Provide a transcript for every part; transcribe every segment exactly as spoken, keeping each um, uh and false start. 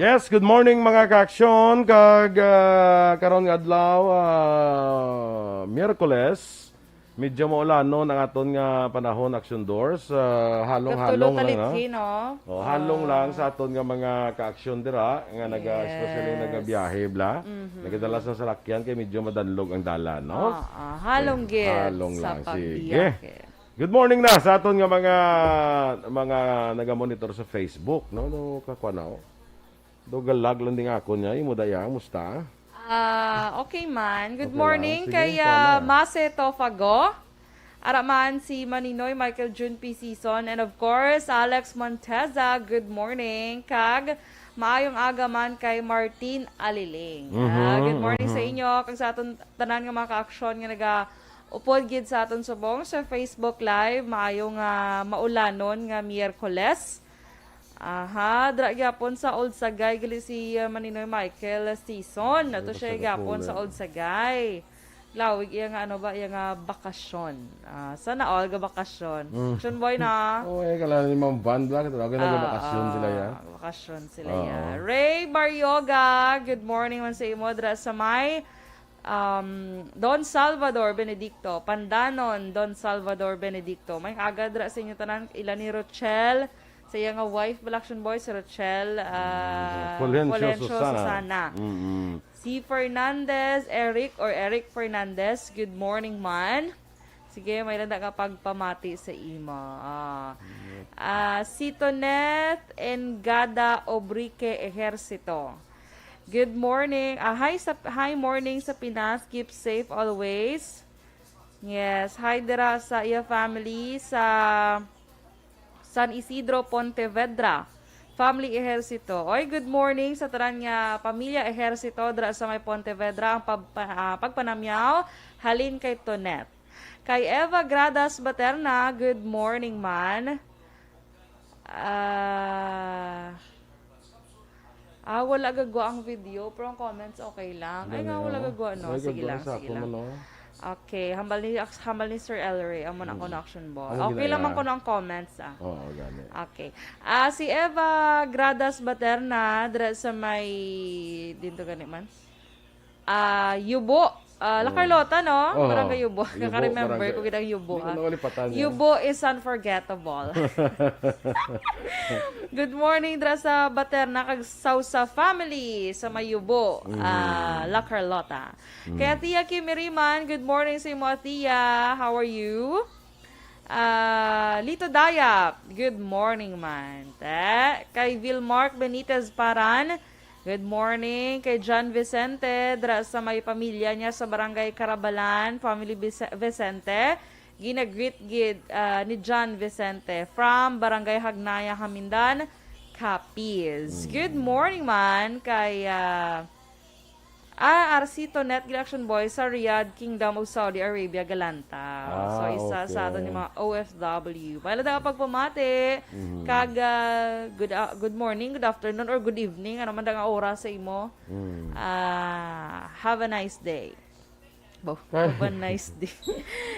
Yes, good morning, mga ka-aksyon. Kag, ah, karon nga adlaw, ah, Miyerkules, medyo maulanon ang aton nga panahon, Action Doors. Ah, halong-halong Katulo lang, ha? Talithin, no? Oh, halong lang sa aton nga mga ka-aksyon dira, nga naga-, especially Yes. nagabiyahe, bla. Mhm. Nagadala sa salakyan kay medyo madanlog ang dalan, no? Ah, ah, halong Eh, gid halong sa lang. Sige. Pagbiyahe. Good morning na sa aton nga mga, mga naga-monitor sa Facebook, no? No, kakwa na, oh. Do galag lang din ako niya. Imo daya, musta? Ah, okay man. Good Okay lang. morning Sige, kay, ikaw ah, na. Mase Tofago. Ara man si Maninoy Michael June P. Season. And of course, Alex Monteza. Good morning. Kag maayong aga man kay Martin Aliling. Ah, Mhm, good morning sa mhm. inyo. Kag sa aton tanan nga mga ka-aksyon nga naga-upod gid sa aton subong sa Facebook Live. Maayong, ah, maulanon nga Miyerkules. Aha, dra gyapon sa Old Sagay, gali si, uh, Maninoy Michael Season. Ato Ay, siya basta gyapon sa kapulan. Old Sagay. Lawig iya nga, ano ba, iya nga bakasyon. Ah, sana all ga bakasyon. Mm. Action boy na. Oh, eh, kala ni Ma'am Van, ba? Katawagan na Ah, bakasyon sila, ah, ya? Bakasyon sila, Oo. ya. Ray Baryoga, good morning man sa imo, dra sa may, um, Don Salvador Benedicto, Pandanon, Don Salvador Benedicto. May aga dra sa inyo tanan, ila ni Rochelle, sa iya nga wife, Balaction Boy, si Rochelle, ah, Fulgencio Fulgencio Susana. Susana. Mm-mm. Si Fernandez, Eric or Eric Fernandez, good morning, man. Sige, may landa nga pagpamati sa imo. Ah, Yep. ah, si Tonet Engada Obrique Ejercito. Good morning. Ah, hi sa, hi, morning sa Pinas. Keep safe always. Yes, hi dira sa iya family sa San Isidro, Pontevedra. Family Ejercito. Oy, good morning sa tanan nga pamilya Ejercito dira sa may Pontevedra. Ang pag-, pa-, ah, pagpanamyaw halin kay Tonet. Kay Eva Gradas Baterna, good morning, man. Ah, ah, wala gagwa ang video, pero ang comments okay lang. Ay, Gani, nga, wala oo. gagwa, no? Wala Sige gagwa lang, sa sige akon lang. man, oh. Okay, hambal ni, hambal ni Sir Ellery, amo na Mm. connection, boy. Ano Okay lang man ginawa? kuno ang comments, ah. Oo, gani. Okay. Ah, si Eva Gradas Baterna, dira sa may, dito gani man. Ah, Yubo. Ah, La Oo. Carlota, no? Oo. Barangay Yubo. Yubo, Naka-remember barangay. ko gid ang Yubo, Di ko ah. nakalipatan yan. Yubo is unforgettable. Good morning, dra sa Baterna kag Sausa family sa may Yubo, Mm. ah, La Carlota. Mm. Kay Tia Kimi Riman, good morning sa imo, Tia. How are you? Ah, Lito Dayap, good morning, man. Te, kay Vilmark Benitez Paran, good morning. Kay John Vicente, dra sa may pamilya niya sa Barangay Carabalan, Family Vice-, Vicente, ginagreet gid, ah, ni John Vicente from Barangay Hagnaya, Hamindan, Capiz. Mm. Good morning, man. Kay, ah, Ah, R C Tonet, Action Boy sa Riyadh, Kingdom of Saudi Arabia, Galanta. Ah, So, isa sa aton okay. yung mga O F W. May landa nga pagpamati, Mhm. kag, ah, good, ah, good morning, good afternoon, or good evening. Ano man da nga oras sa imo? Mm. Ah, have a nice day. Bo, have a nice day.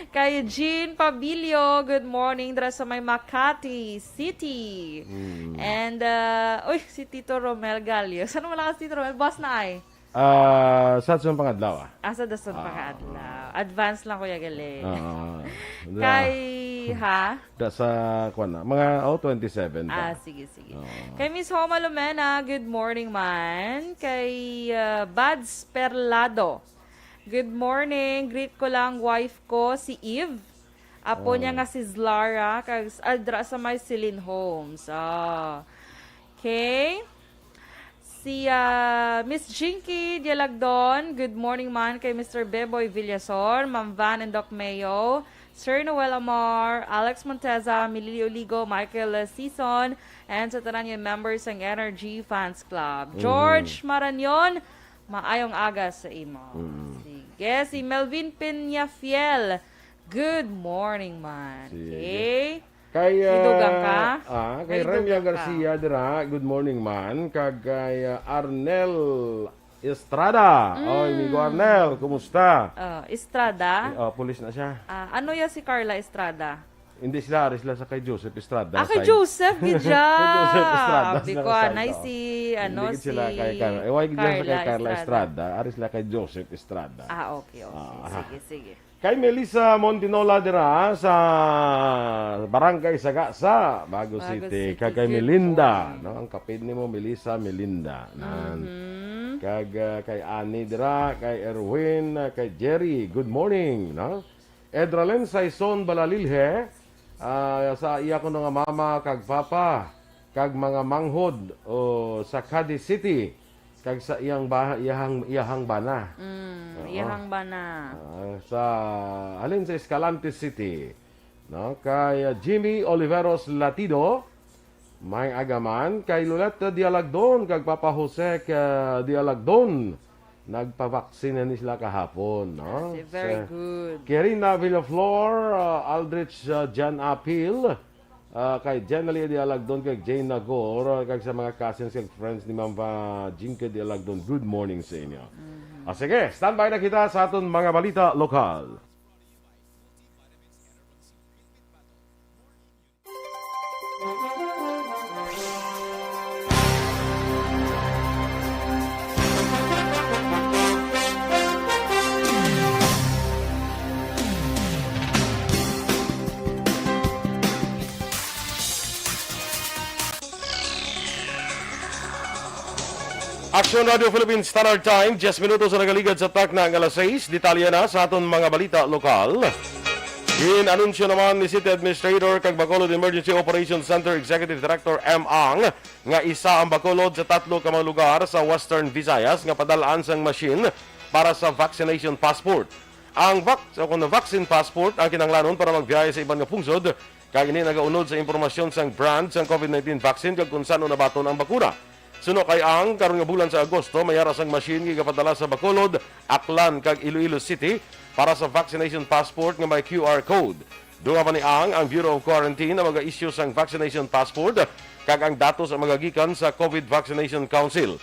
Kay Jean Pabilio, good morning, dra sa may Makati City. Mm. And, ah, uy, si Tito Romel Gallo. Saan mo lang si Tito Romel? Boss na ay. Ah, sa sunod pang adlaw, ah. Ah, sa dason Ah, pa kaadlaw. Advance lang, Kuya Galing. Ah, da, Kay, ha? da sa, kwan na, mga, oh, twenty-seven pa. Ah, sige, sige. Oo. Kay Miss Homa Lumena, good morning man. Kay, ah, Bads Perlado, good morning. Greet ko lang wife ko, si Eve. Apo niya Oh. nga si Zlara, kag s-, ah, dra sa may Celine Homes. Ah. Okay. Si, ah, Miss Jinky Dialagdon, good morning man kay Mister Beboy Villasor, Ma'am Van and Doc Mayo, Sir Noel Amar, Alex Monteza, Mililio Ligo, Michael Season, and sa tanan nga members sang Energy Fans Club. Mhm. George Maranyon, maayong aga sa imo. Mhm. Sige, si Melvin Peñafiel, good morning man. Sige. Okay. Kay, May dugang ah, ka? ah, kay May Remia dugang ka? Garcia dira, good morning man. Kag kay, ah, Arnel Estrada. Mm. Oy, amigo Arnel, kumusta? Ah, Estrada? Eh, oh, pulis na siya. Ah, ano ya si Carla Estrada? Hindi sila, ari sila sa kay Joseph Estrada Ah, kay side. Joseph gid siya. Kay Joseph Estrada Di sila ko side, anay oh. si, Hindi ano, gid si sila kay Carla. Eh, why gid sila sa kay Carla Carla Estrada. Estrada? Ari sila kay Joseph Estrada. Ah, okay, okay. Ah. Sige, sige. Kay Melissa Montinola dira sa Barangay Sagasa, Bago Bago City. City. Kag kay Good Melinda, morning. No? Ang kapid nimo, Melissa, Melinda. Nan. Mhm. Kag ah, kay Annie dira, kay Erwin, ah, kay Jerry, good morning, no? Edralen Saison Balalilhe, ah, sa iya kuno nga mama kag papa, kag mga manghod o sa Cadiz City, kag sa iyang ba, iyahang, iyahang bana. Mm, Oo. Iyahang bana. Ah, sa, halin sa Escalante City, no? Kay ah, Jimmy Oliveros Latido, may agaman, kay Loleta Dialagdon, kag Papa Jose ka Dialagdon. Nagpabaksin na ni sila kahapon, no? Very Sa good. Kirina Villaflor, ah, Aldrich ah, Jan Apil, ah, kay Jenalie Dialagdon, kay Jane Nagor, ah, kag sa mga cousins kag friends ni Ma'am ah, Jinky Dialagdon, good morning sa inyo. Ah, sige, standby na kita sa aton mga balita lokal. Action Radio Philippines Standard Time, diyes minutos ang nagaligad sa takna nga alas sais. Detalye na sa aton mga balita lokal. Gin-anunsyo naman ni City Administrator kag Bacolod Emergency Operations Center Executive Director M. Ang nga isa ang Bacolod sa tatlo ka mga lugar sa Western Visayas nga padalaan sang machine para sa vaccination passport. Ang vac-, o kung vaccine passport ang kinahanglanon para magbiyahe sa iban nga pungsod, kag ini nagaunod sa impormasyon sang brand sang COVID nineteen vaccine kag kung san-o nabaton ang bakuna. Suno kay Ang, karon nga bulan sa Agosto, may ara sang machine nga igapadala sa Bacolod, Aklan, kag Iloilo City para sa vaccination passport nga may Q R code. Dugang pa ni Ang, ang Bureau of Quarantine ang mag-issue sang vaccination passport kag ang datos ang magagikan sa COVID Vaccination Council.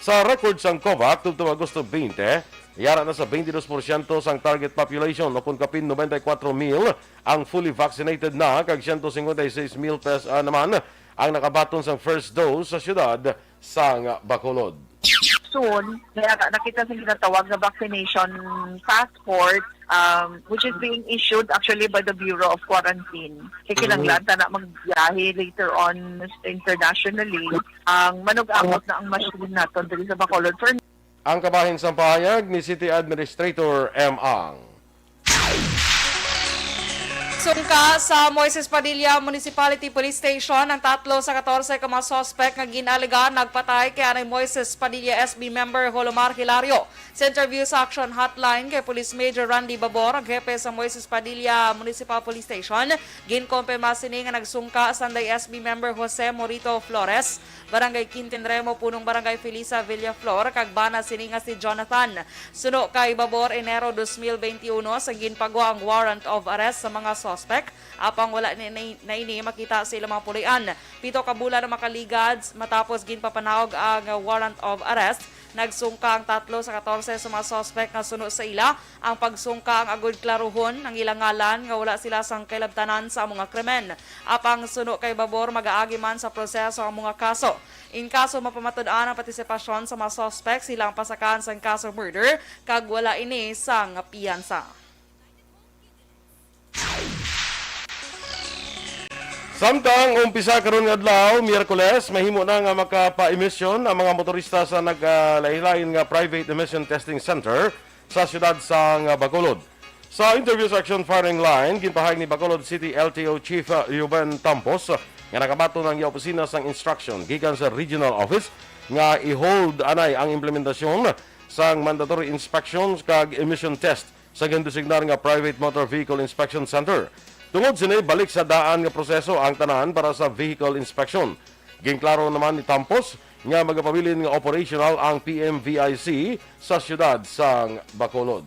Sa record sang COVAC, tubtob Agosto twenty, yara na sa twenty-two porsyento sang target population o kon kapin ninety-four mil ang fully vaccinated na kag one hundred fifty-six mil pes-, ah, naman ang nakabaton sang first dose sa siyudad sang Bacolod. Soon, may ara na kita sa ginatawag nga vaccination passport, um, which is being issued actually by the Bureau of Quarantine. Kay kinahanglan ta na magbiyahe later on internationally. Ang manug-amot na ang machine naton diri sa Bacolod. For Ang kabahin sang pahayag ni City Administrator M. Ang. Sungka sa Moises Padilla Municipality Police Station ang tatlo sa katorse ka mga suspect nga gin-alegar nagpatay kay anay Moises Padilla S B member Jolomar Hilario. Sa interview sa Action Hotline kay Police Major Randy Babor, ang hepe sa Moises Padilla Municipal Police Station, ginkumpirma sini nga nagsungka sanday S B member Jose Morito Flores, Barangay Quintin Remo, punong Barangay Felisa Villaflor, kag bana sini nga si Jonathan. Suno kay Babor, Enero dos mil benti uno sa ginpagwa ang warrant of arrest sa mga suspect, apang wala ni, ni, na ini makita sa ilang mga puloy-an. Pito ka bulan ang makaligad matapos ginpapanawag ang warrant of arrest. Nagsungka ang tatlo sa katorse sa mga suspect nga suno sa ila. Ang pagsungka ang agod klaruhon ang ilang ngalan nga wala sila sang kailabtanan sa amo nga krimen. Apang suno kay Babor, magaagi man sa proseso ang mga kaso. In kaso mapamatud-an ang partisipasyon sa mga suspect, sila ang pasakaan sang kaso murder kag wala ini sang piyansa. Samtang umpisa karon nga adlaw, Miyerkules, mahimo na nga makapa-emission ang mga motorista sa naglain-lain nga private emission testing center sa siyudad sang Bacolod. Sa interview sa Action Firing Line, ginpahayag ni Bacolod City L T O Chief, uh, Ruben Tampos, uh, nga nakabaton ang iya opisina sang instruction gikan sa regional office nga i-hold anay ang implementasyon sang mandatory inspections kag emission test sa gindesignar nga Private Motor Vehicle Inspection Center. Tungod sini, balik sa daan nga proseso ang tanan para sa vehicle inspection. Ginklaro naman ni Tampos nga magapabilin nga operational ang P M V I C sa siyudad sang Bacolod.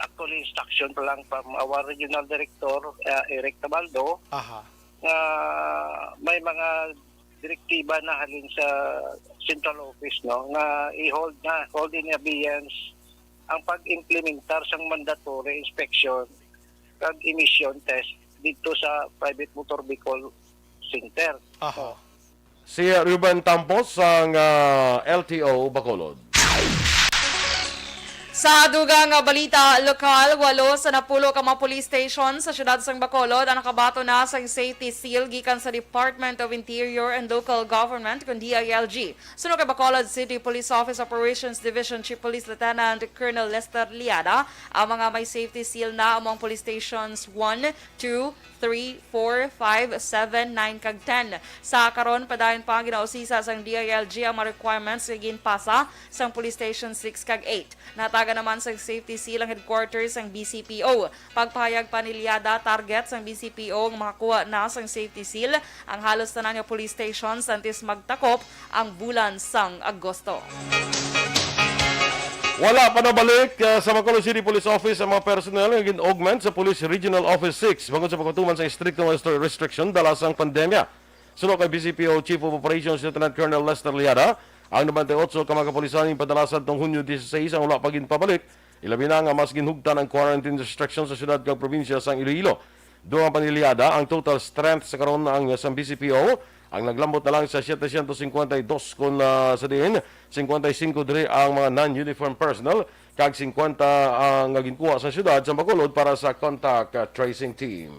Actually, instruction pa lang from our regional director, uh, Eric Tabaldo, Aha. nga may mga direktiba na halin sa central office, no, nga i-hold na, hold in abeyance ang pag-implementar sang mandatory inspection kag emission test dito sa private motor vehicle center. Aha. Si Ruben Tampos sang, ah, L T O Bacolod. Sa dugang nga balita lokal, walo sa napulo ka mga police station sa siyudad sang Bacolod ang nakabaton na sang safety seal gikan sa Department of Interior and Local Government, kun D I L G. Suno kay Bacolod City Police Office Operations Division Chief Police Lieutenant Colonel Lester Liada, ang mga may safety seal na amo ang police stations one, two, three, four, five, seven, nine, kag ten. Sa karon, padayon pa ang ginausisa sang D I L G ang mga requirements nga ginpasa sang Police Station six kag eight. Natagan naman sang safety seal ang headquarters sang B C P O. Pagpahayag pa ni Liada, target sang B C P O nga makakuha na sang safety seal ang halos tanan nga police stations antes magtakop ang bulan sang Agosto. Wala pa nabalik, ah, sa Bacolod City Police Office ang mga personnel nga gin-augment sa Police Regional Office six bangod sa pagpatuman sa estrikto nga restri-, restriction dala sang pandemya. Suno kay B C P O Chief of Operations Lieutenant Colonel Lester Liada, ang nobenta y otso ka mga kapulisan ginpadala sadtong Hunyo dieciséis ang wala pa ginpabalik, ilabi na nga mas ginhugtan ang quarantine restrictions sa siyudad kag probinsya sang Iloilo. Dugang pa ni Liada, ang total strength sa karon ang sang B C P O ang naglambot na lang sa setecientos cincuenta y dos, kon, ah, sa diin cincuenta y cinco diri ang mga non-uniform personnel kag cincuenta ang nga ginkuha sa siyudad sa Bacolod para sa contact, ah, tracing team.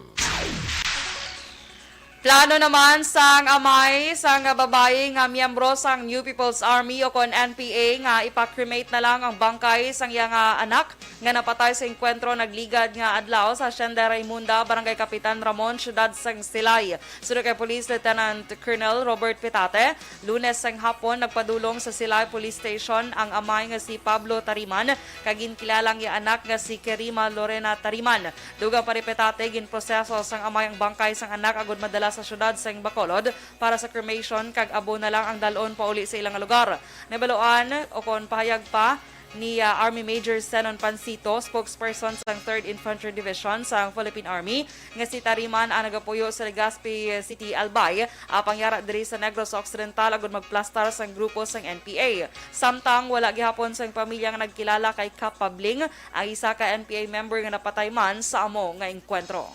Plano naman sang amay sang babayi nga miyembro sang New People's Army o kon N P A nga ipa-cremate na lang ang bangkay sang iya nga anak nga napatay sa engkwentro nagligad nga adlaw sa Hacienda Raimunda, Barangay Kapitan Ramon, siyudad sang Silay. Suno kay Police Lieutenant Colonel Robert Petate, Lunes sang hapon nagpadulong sa Silay Police Station ang amay nga si Pablo Tariman kag ginkilalang iya anak nga si Kerima Lorena Tariman. Dugang pa ni Petate, ginproseso sang amay ang bangkay sang anak agud madala sa siyudad sang Bacolod para sa cremation kag abo na lang ang dal-on pauli sa ilang lugar. Nabaluan o kon pahayag pa ni, ah, Army Major Zenon Pancito, spokesperson sang Third Infantry Division sang Philippine Army, nga si Tariman ang nagapuyo sa Legazpi City, Albay, apang yara diri sa Negros Occidental agud magplastar sang grupo sang N P A. Samtang wala gihapon sang pamilya nga nagkilala kay Kap Pabling, ang isa ka N P A member nga napatay man sa amo nga engkwentro.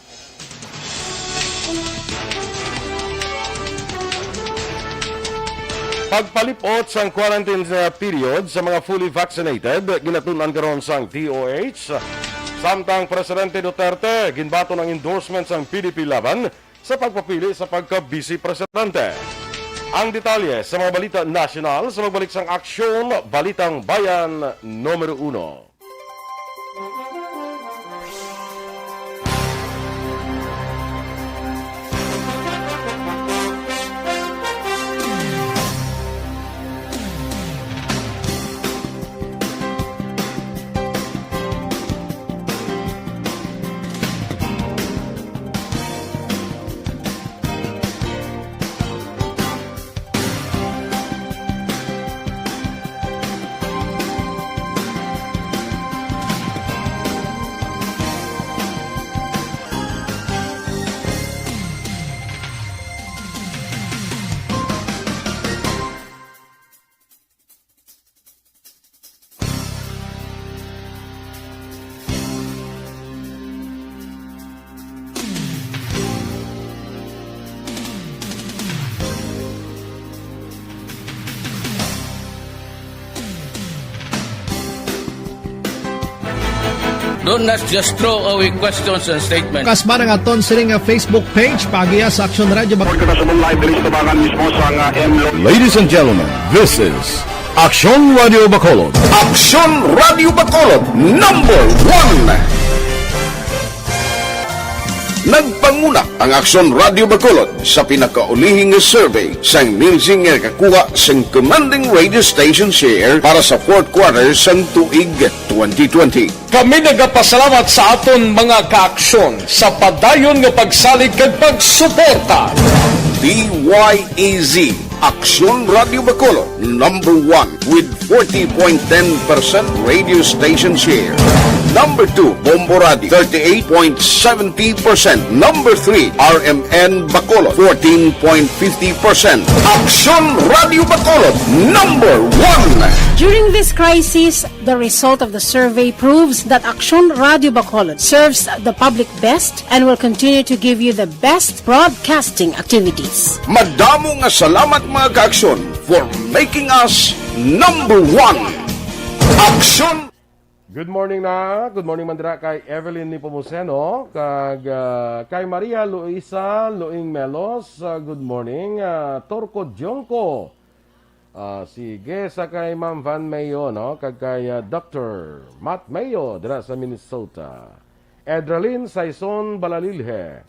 Pagpalip-ot sang quarantine, uh, period sa mga fully vaccinated, ginatun-an karon sang D O H. Samtang Presidente Duterte ginbaton ang endorsement sang P D P Laban sa pagpapili sa pagka-Vice Presidente. Ang detalye sa mga balita nasyonal sa pagbalik sang Aksyon Balitang Bayan Numero Uno. Don't, let's just throw away questions and statements. Kasba ang aton sining nga Facebook page, paagiha sa Aksyon Radio Bacolod. Report ko na sa live diri sa tubangan mismo sa nga M Lo- Ladies and gentlemen, this is Aksyon Radio Bacolod. Aksyon Radio Bacolod, number one. Nagpanguna ang Aksyon Radio Bacolod sa pinakaulihi nga survey sang Nielsen nga nakakuha sang commanding radio station share para sa fourth quarter sang tuig twenty twenty. Kami nagapasalamat sa aton mga kaaksyon sa padayon nga pagsalig kag pagsuporta. D Y E Z, Aksyon Radio Bacolod, number one with forty point ten percent radio station share. Number two, Bombo Radio, thirty-eight point seventy percent. Number three, R M N Bacolod, fourteen point fifty percent. Aksyon Radio Bacolod, number one. During this crisis, the result of the survey proves that Aksyon Radio Bacolod serves the public best and will continue to give you the best broadcasting activities. Madamo nga salamat, mga ka-Aksyon, for making us number one. Aksyon! Good morning na. Good morning man dira kay Evelyn Nepomuceno, kag, ah, kay Maria Luisa Luing Melos. Ah, good morning, ah, Torco Dionco. Ah, sige, sa kay Ma'am Van Mayo, no? Kag kay, ah, Doctor Matt Mayo dira sa Minnesota. Edralyn Saison Balalilhe.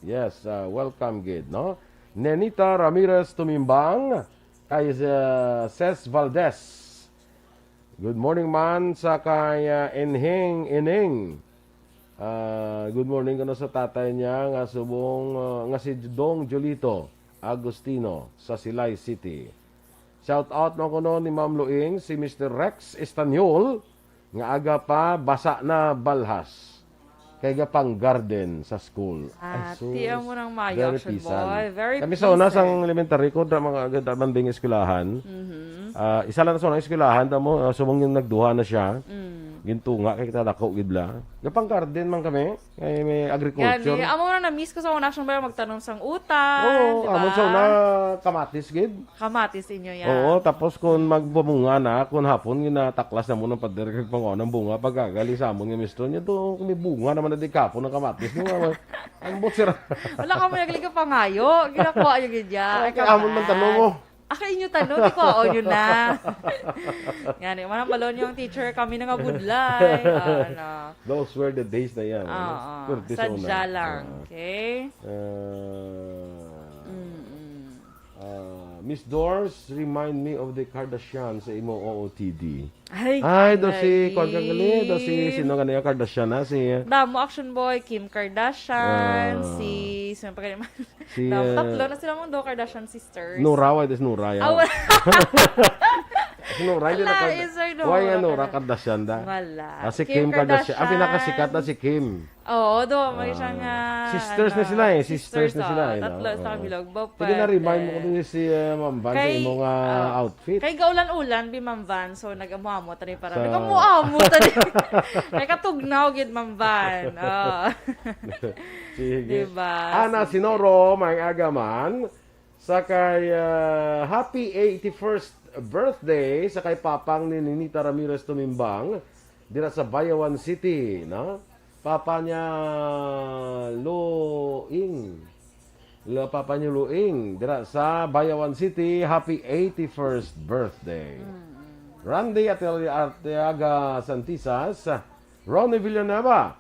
Yes, ah, welcome gid, no? Nenita Ramirez Tumimbang, kay, ah, Ses Valdez. Good morning man sa kay, ah, Inhing Ining. Ah, good morning kuno sa tatay niya nga subong, ah, nga si Dong Jolito Agustino sa Silay City. Shout out man kuno ni Ma'am Luing, si Mister Rex Estanyol, nga aga pa, basa na balhas. Kay gapang-garden sa school. Ay, Ah, sus. Tiyan mo ng mayo, Very Action peasan. Boy. Very Kami sa una, peasan. Sang elementary ko, da, mga, da, man ding eskwelahan. Mhm. Ah, isa lang sa unang eskwelahan, tamo, ah, subong yung nagduha na siya. Mm. Gintunga, kay kita dako, gid la. Gapang-garden man kami. Kay may agriculture. Gani, amo na na-miss ko sa una, Action Boy, magtanom sang utan, Oo, di ba? Amo sa una, kamatis, gid. Kamatis inyo yan. Oo, tapos kung magbumunga na, kung hapon, ginataklas na mo ng pader kag pangaon ng bunga, pagkagali sa amon nga mister niya, "Do, kami bunga naman na di kapon ng kamatis." Bunga, man. Ang butsira. Wala kamo nagli ka pangayo. Ginakuha nyo gid ya. Ay, Ay, kay amon man kaman. Tanong mo. Ah, kay inyo tanong, di ko, oh, yun na. Yan, eh, manang balon yung teacher, kami na nga budlay. Ah, ano. Those were the days na yan, ano? Oo, Swerte sa sadya una. Lang, Ah. Okay? Ah. Mm-mm. Ah, Miss Dors, remind me of the Kardashian sa imo O O T D. Ay, Ay, do si, ay. Kwan ka gali, do si, sino nga niya Kardashian na? Si, Damo, Action Boy, Kim Kardashian, Ah. Si, sino pa kayo naman? Si, Damo, ah, tatlo na sila mong do Kardashian sisters. Nora, why this Nora, ya? Ah, wala. Si Nora, hindi na Wala, Kard-, is there no why nga Nora Nora Kardashian? Kardashian da? Wala. Ah, si Kim Kim Kardashian. Ang pinakasikat na Kardashian. Si Kim. Oo, do, may Ah. siyang, ah, Sisters na ano, sila eh. Sisters sisters na na. Sila eh, no? Tatlo Oo. sa Bilog Bopet. Sige na, remind mo ko Eh. dun si, ah, Ma'am Van sa Kay, imong, ah, ah, outfit. Kay gaulan-ulan, bi, Ma'am Van. So, nag-amo-amo tani para. Sa Nag-amo-amo tani. Kay katugnaw gid, Ma'am Van. Ah. Sige. Diba? Ana Sige. Sinoro, may aga man. Sa kay, ah, happy eighty-first birthday sa kay Papang ni Ninita Ramirez Tumimbang, dira sa Bayawan City, no? Papa niya Luing. La, Papa niya Luing, dira sa Bayawan City, happy eighty-first birthday. Mm-mm. Randy Ate-, Arteaga Santisas, Ronnie Villanueva,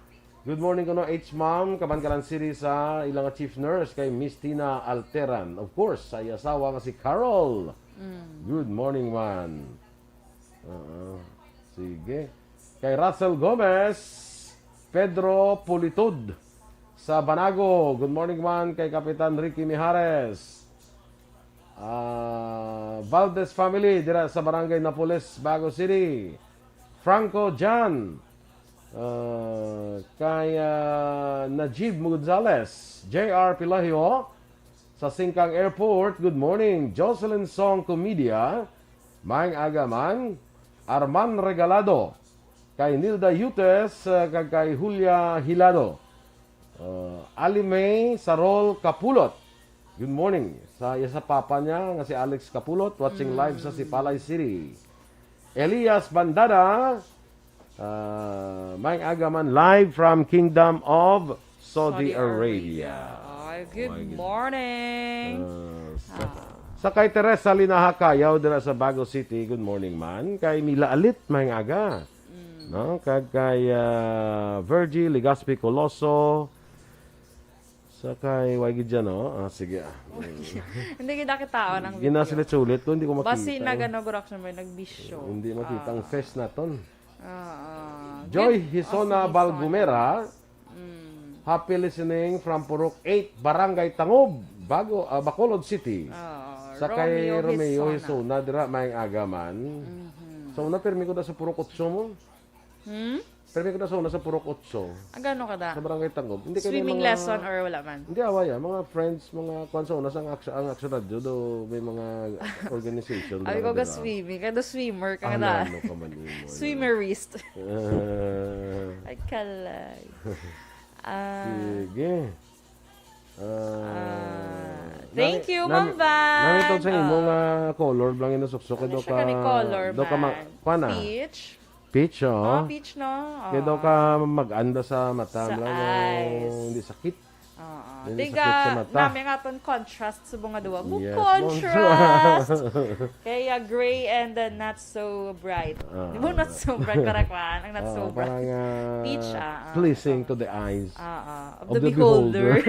good morning kuno, H Ma'am, Kabankalan City sa ilang chief nurse kay Miss Tina Alteran. Of course, sa iya asawa nga si Carol. Mm. Good morning, man. Oo. Sige. Kay Russell Gomez, Pedro Pulitud sa Banago. Good morning, man, kay Kapitan Ricky Mijares. Ah, Valdez family dira sa Barangay Napoles, Bago City. Franco Jan. Ah, kay, ah, Najib Gonzales, J R Pilahio, sa Singkang Airport, good morning. Jocelyn Song Comedia, maayong aga man. Arman Regalado, kay Nilda Yutes, ah, kag kay Julia Hilado. Ah, Ali May Sarol Kapulot, good morning. Sa iya sa papa niya nga si Alex Kapulot, watching live sa Sipalay City. Elias Bandada, ah, maayong aga man, live from Kingdom of Saudi Saudi Arabia. Arabia. Ay, good Ay, good morning. Ah, sa, Ah. sa kay Teresa Linaha Cayaw dira sa Bago City, good morning man. Kay Mila Alit, maayong aga. Mm. No? Kag kay, ah, Virgie Legaspi Coloso, sa kay, why gid dyan, no? Ah, sige, ah. Hindi kita kita ang video. Ginasulit-sulit ko, hindi ko makita. Basi nag-, ano, guro, Action Boy, nagbisyo. Hindi makita ang Ah. face naton. Ah, ah. Joy Good. Hisona Ah, si Hisona. Balgumera. Mm. Happy listening from Purok eight, Barangay Tangob, Bago, ah, Bacolod City. Ah, Sa kay Romeo Romeo Hisona. Hisona, dira, maayong aga man. Mhm. Sa una, pirmi ko na sa Purok Otso mo. Hmm? Pirmi ko na sa una sa Purok Otso. Ang gano ka da? Sa Barangay Tangub. Hindi kami Swimming mga lesson or wala man? Hindi, away ah. Mga friends, mga kwan sa una sa ang action, ang action na do, may mga organization. Ay, ko ga swimming. Kaya do swimmer ka na. Ano ka man imo? Swimmerist. Ah. Ay, kalay. Ah. Sige. Ah, thank you, Ma'am Van. Nami-, namitod sa imo nga color lang inasuksok. Ano siya ka ni color, do ka ma-, man? Kuan na. Peach? Peach, oh. Oh, peach, no? Kaya daw ka mag-anda sa mata. Sa eyes. Hindi sakit. Oo. Hindi sakit sa mata. Nami ang aton contrast sa mga duwa. Good contrast. Yes, contrast. Kaya gray and, uh, not so bright. Ah. Di ba not so bright? Para kwan, ang not so bright. Ah, parang, ah, peach, ah, ah. Pleasing to the eyes. Ah, ah. Of the beholder.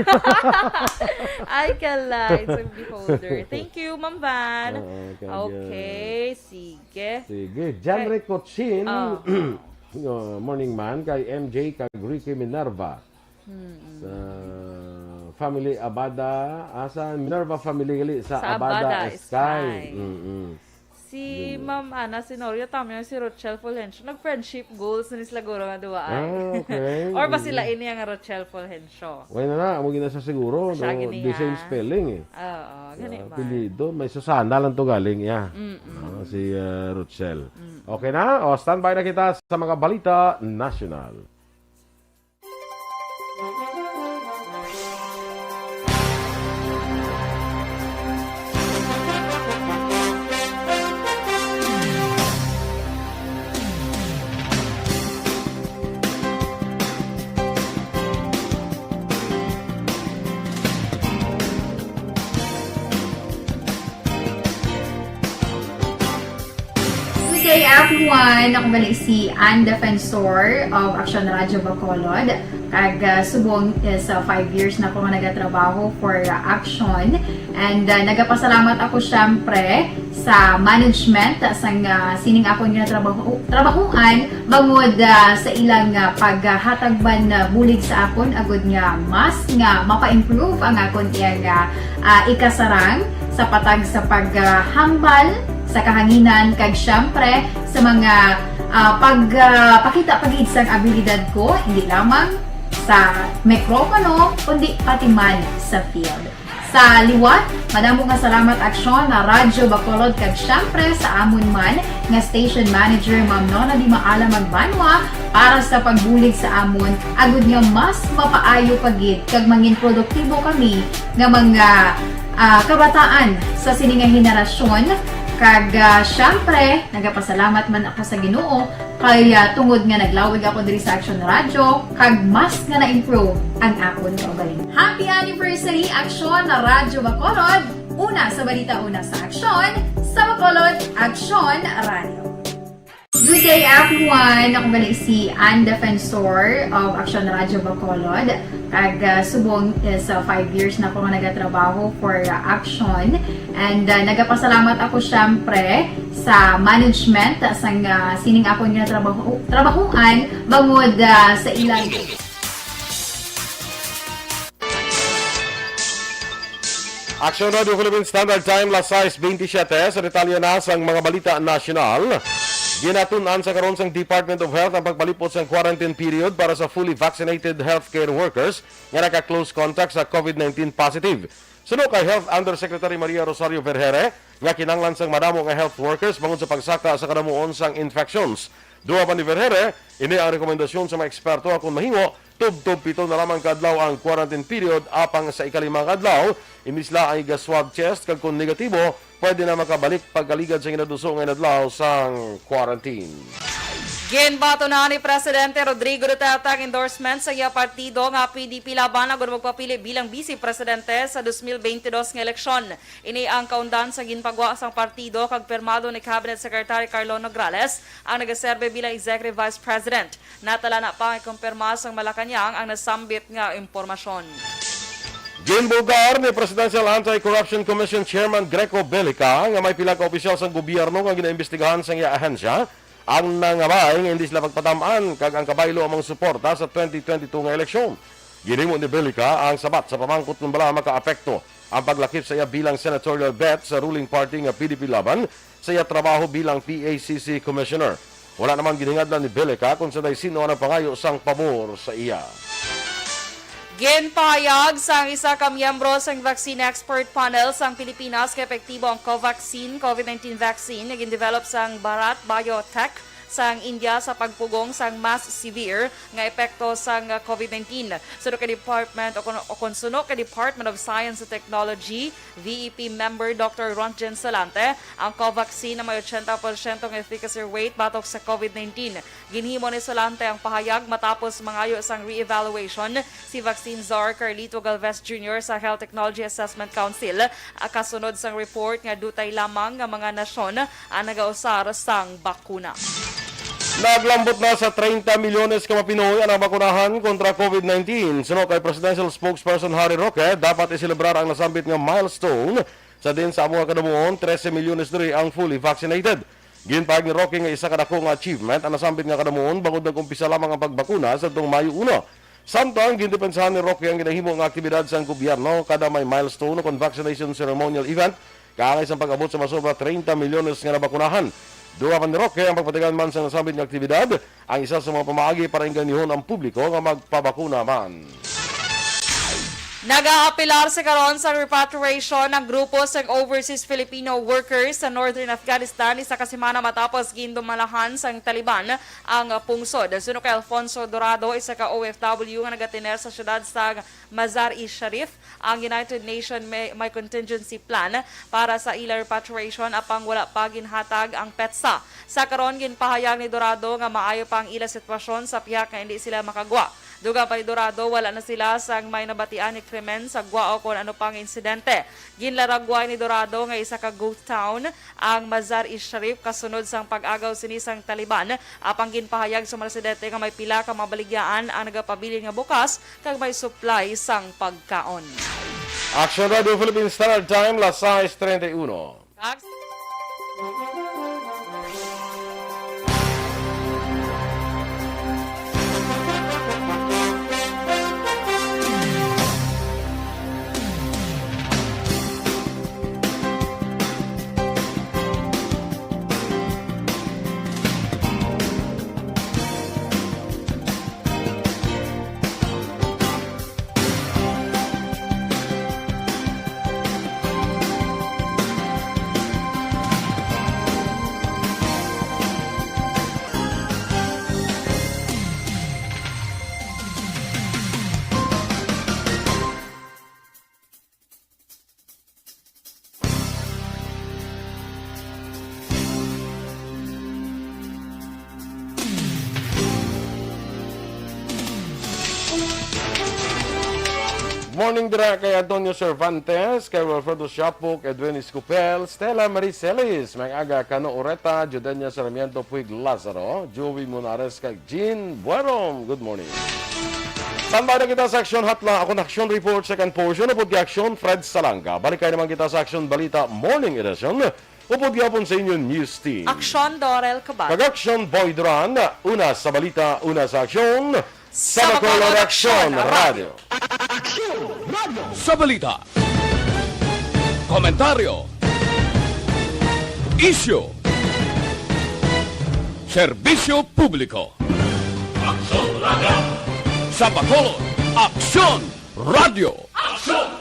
Ay, kala, it's a beholder. Thank you, Ma'am Van. Oo, kaya. Okay, sige. Sige, John Kay Ricochin. Oh. Uh, morning man kay M J, kay Ricky Minerva. Mm-mm. Sa family Abada, asa Minerva family gali sa Sa Abada Abada Sky. Sky. Mm-mm. Si Ma'am Ana Senorio, tamo yung si Rochelle Fulgencio. Nag-friendship goals na ni sila guro nga duwa ay. Ah, okay. Or ba sila Mm. ini ang Rochelle Fulgencio? Wala na, amo gina sa siguro, Siya no? gini The same ah. spelling eh. Oo, gani Ah, ba? apelyido, may Susana lang to galing, yeah. Mm-mm. Ah, si, ah, Rochelle. Mm. Okay na, o, standby na kita sa mga balita nasyonal. Good day, everyone. Ako gali si Ann Defensor of Action Radio Bacolod. Kag, ah, subong is, ah, five years na ko nga nagatrabaho for, ah, Action. And, ah, nagapasalamat ako, syempre, sa management, ah, sang, ah, sining akon nga trabaho, trabahoan, bangod, ah, sa ilang, ah, paghatag man, ah, bulig sa akon, agud nga mas nga mapa-improve ang akon iyang, ah, ah, ikasarang sa patag sa paghambal sa kahanginan, kag siyempre sa mga, ah, pag, ah, pakita pa gid sang abilidad ko, hindi lamang sa mikropono, kundi pati man sa field. Sa liwat, madamo nga salamat, Aksyon, na Radyo Bacolod, kag siyempre sa amon man nga station manager, Ma'am Nona Di Maala Magbanwa, para sa pagbulig sa amon, agud nga mas mapaayo pa gid kag mangin produktibo kami nga mga, ah, kabataan sa sini nga henerasyon. Kag, ah, syempre, nagapasalamat man ako sa Ginoo kay, ah, tungod nga naglawig ako diri sa Action Radio, kag mas nga na-improve ang akon kaugalingon. Happy anniversary, Action Radyo Bacolod! Una sa balita, una sa aksyon, sa Bacolod, Action Radio. Good day, everyone! Ako gali si Ann Defensor of Action Radio Bacolod. Kag, ah, subong is, ah, five years na ko nga nagatrabaho for, ah, Action. And, ah, nagapasalamat ako, syempre, sa management, ah, sang, ah, sining akon nga trabaho, trabahoan, bangod, ah, sa ilang Action Radio Philippine Standard Time, las sais bentisiete. Sa detalye na sang mga balita nasyonal, ginatun-an sa karon sang Department of Health ang pagpalipot sang quarantine period para sa fully vaccinated healthcare workers nga naka-close contact sa COVID nineteen positive. Suno kay Health Undersecretary Maria Rosario Vergere nga kinahanglan sang madamo nga health workers bangod sa pagsaka sa kadamuon sang infections. Duha pa ni Vergere, ini ang rekomendasyon sa mga eksperto nga kon mahimo, tubtob pito na lamang ka adlaw ang quarantine period, apang sa ikalima nga adlaw, ini sila ang iga-swab test, kag kon negatibo, pwede na makabalik pagkaligad sa ginaduso nga inadlaw sang quarantine. Ginbaton na ni Presidente Rodrigo Duterte ang endorsement sa iya partido nga P D P Laban agud magpapili bilang Vice Presidente sa dos mil bente dos nga eleksyon. Ini ang kaundan sa ginpagwa sang partido kag pirmado ni Cabinet Secretary Carlo Nograles, ang nagaserbe bilang Executive Vice President. Natala na pa nga ikumpirma sang Malacañang ang nasambit nga impormasyon. Ginbugar ni Presidential Anti-Corruption Commission Chairman Greco Belica nga may pila ka opisyal sang gobyerno nga ginaimbestigahan sang iya ahensya ang nangabay nga hindi sila pagpatam-an kag ang kabaylo among suporta sa twenty twenty-two nga eleksyon. Ginhimo ni Belica ang sabat sa pamangkot kon bala makaapekto ang paglakip sa iya bilang senatorial bet sa ruling party nga P D P Laban sa iya trabaho bilang P A C C Commissioner. Wala naman ginhingadlan ni Belica kung sa diay sino ang nagpangayo sang pabor sa iya. Ginpahayag sang isa ka miyembro sang Vaccine Expert Panel sang Pilipinas nga epektibo ang Covaxin COVID nineteen vaccine nga gindevelop sang Bharat Biotech sang India sa pagpugong sang mas severe nga epekto sang COVID nineteen. Suno kay Department o kon, o kon suno kay Department of Science and Technology, V E P member Doctor Rontgen Salante, ang Covaxin na may ochenta porsyento nga efficacy rate batok sa COVID nineteen. Ginhimo ni Salante ang pahayag matapos mangayo sang re-evaluation si vaccine czar Carlito Galvez Junior sa Health Technology Assessment Council, ah, kasunod sang report nga dutay lamang nga mga nasyon ang nagausar sang bakuna. Naglambot na sa treinta milyones ka mga Pinoy ang nabakunahan kontra COVID nineteen. Suno kay Presidential Spokesperson Harry Roque, dapat iselebrar ang nasambit nga milestone sa diin sa amo nga kadamuon, trese milyones diri ang fully vaccinated. Ginpahayag ni Roque nga isa ka dako nga achievement ang nasambit nga kadamuon bangod nag-umpisa lamang ang pagbakuna sa atong Mayo uno. Samtang gindepensahan ni Roque ang ginahimo nga aktibidad sang gobyerno kada may milestone o kon vaccination ceremonial event, kaangay sang pag-abot sa masobra treinta milyones nga nabakunahan. Dugang pa ni Roque, ang pagpatigayon man sang nasambit nga aktibidad ang isa sa mga pamaagi para enganyuhon ang publiko nga magpabakuna man. Nagaapelar sa karon sa repatriation ang grupo sang overseas Filipino workers sa northern Afghanistan, isa ka semana matapos gindumalahan sang Taliban ang pungsod. Suno kay Alfonso Dorado, isa ka O F W nga nagatener sa siyudad sa Mazar-i Sharif, ang United Nations may, may contingency plan para sa ila repatriation, apang wala pa ginhatag ang petsa. Sa karon, ginpahayag ni Dorado nga maayo pa ang ila sitwasyon sa pihak nga indi sila makagwa. Dugang pa ni Dorado, wala na sila sang may nabatian nga krimen sa gwa o kon ano pang insidente. Ginlaragway ni Dorado nga isa ka ghost town ang Mazar-i Sharif kasunod sang pag-agaw sini sang Taliban, apang ginpahayag sa mga residente nga may pila ka mga baligyaan ang nagapabilin nga bukas kag may supply sang pagkaon. Action Radio Philippine Standard Time, las sais treinta y uno. Kag Morning dira kay Antonio Cervantes, kay Wilfredo Siapok, Edwin Escopel, Stella Marie Celis, may aga kano Oreta, Judenia Sarmiento, Puig Lazaro, Joey Monares, kag Jean Buerom. Good morning. Tambay na kita sa Aksyon Hotline. Ako na Aksyon Report, second portion. Upod kay Aksyon, Fred Salanga. Balik kay naman kita sa Aksyon Balita Morning Edition. Upod gyapon sa inyo news team. Aksyon, Dorel Cabal. Kag Aksyon, Boy Duran. Una sa balita, una sa aksyon. Sa Bacolod Aksyon Radio. Sa balita, komentaryo, isyu, serbisyo publiko. Aksyon Radio. Sa Bacolod, Aksyon Radio. Aksyon